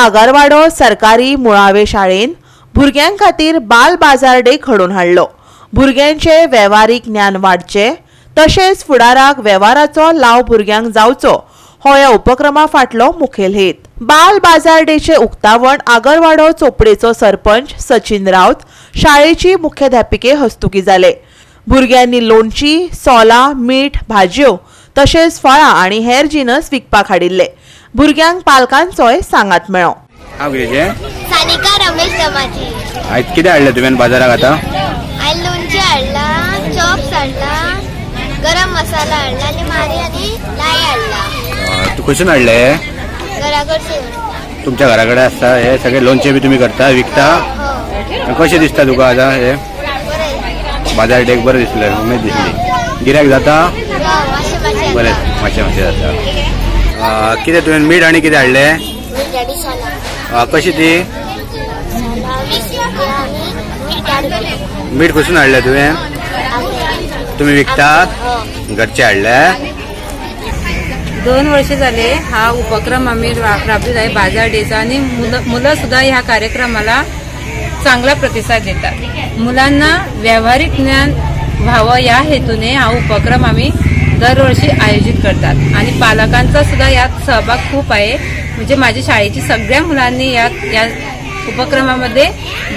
आगरवाडो सरकारी मुळावे शाळेन भुरग्यां खातीर बाल बाजार डे घडोवन हाडलो. भुरग्यांचे वेव्हारीक ज्ञान वाडचे तशेंच फुडाराक वेव्हाराचो लाव भुरग्यांक जावचो हो ह्या उपक्रमा फाटलो मुखेल हेत. बाल बाजार डेचे उक्तावण आगरवाडो चोपडेचो सरपंच सचिन राऊत शाळेची मुख्याध्यापिके हस्तुकी जाले. भुरग्यांनी लोणची, सोलां, मीठ, भाजयो तशेंच फळां आनी हेर जिनस विकपाक हाडिल्ले. भुरग्यांक पालकांचोय सांगात मेळ्ळो. सानिका रमेश दमाजी. आयज कितें हाडलें तुवें बाजाराक आतां? हांवें लोणचें हाडलां, चॉप्स हाडला, गरम मसाला हाडला आनी मारी आनी लाय हाडला. तूं खंयसून हाडलें? घरा कडसून. तुमच्या घरा कडेन आसता हे सगळे लोणचें बी तुमी करता, विकता? कशें दिसता तुका आतां हे बाजार डेक? बरें दिसलें, उमेद दिसली. गिरायक जाता? बरें, मातशें मातशें जाता. कितें तुवें मीठ आनी कितें हाडलें? कशी ती? मीठ खंयसून हाडलें तुवें? तुमी विकतात? घरचे हाडले? 2 वर्ष झाले हा उपक्रम आम्ही राबवित आहे बाजार डेचा आणि मुलं सुद्धा ह्या कार्यक्रमाला चांगला प्रतिसाद देतात. मुलांना व्यावहारिक ज्ञान व्हावं या हेतूने हा उपक्रम आम्ही दरवर्षी आयोजित करतात आणि पालकांचा सुद्धा यात सहभाग खूप आहे. म्हणजे माझ्या शाळेची सगळ्या मुलांनी या उपक्रमामध्ये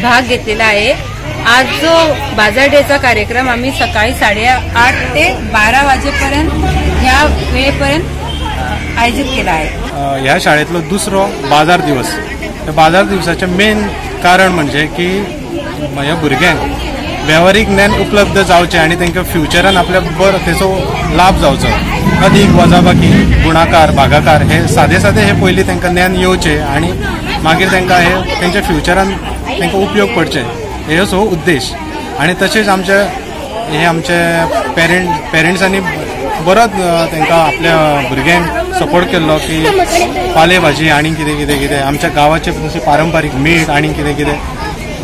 भाग घेतलेला आहे. आज जो बाजार डेचा कार्यक्रम आम्ही सकाळी 8:30 ते 12 वाजेपर्यंत ह्या वेळेपर्यंत आयोजित केला आहे. ह्या शाळेतलो दुसरो बाजार दिवस. बाजार दिवसाचे मेन कारण म्हणजे की ह्या भुरग्यांक वेव्हारीक ज्ञान उपलब्ध जावचें आनी तांकां फ्युचरान आपल्या बरो तेचो लाभ जावचो. अधिक वजाबाकी, गुणाकार, भागाकार हे सादे सादे हे पयलीं तांकां ज्ञान येवचें आनी मागीर तांकां हे तेंच्या फ्युचरान तांकां उपयोग पडचे, हे सो उद्देश. आनी तशेंच आमचे हे आमचे पेरंट्सांनी बरोच तांकां आपल्या भुरग्यांक सपोर्ट केल्लो की पाले भाजी आनी कितें कितें कितें आमच्या गांवाचे जशें पारंपारीक मीठ आनी कितें कितें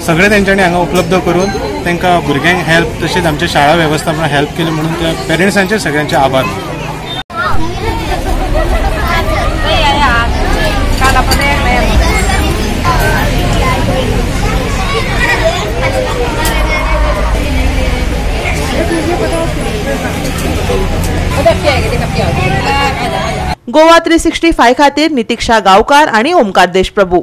सगळें तेंच्यांनी हांगा उपलब्ध करून तांकां भुरग्यांक हेल्प तशेंच आमच्या शाळा वेवस्थापना हेल्प केली म्हणून त्या पेरंट्सांचे सगळ्यांचे आभार. गोवा 365 खातीर नितिक्षा गावकार आणि ओमकार देशप्रभू.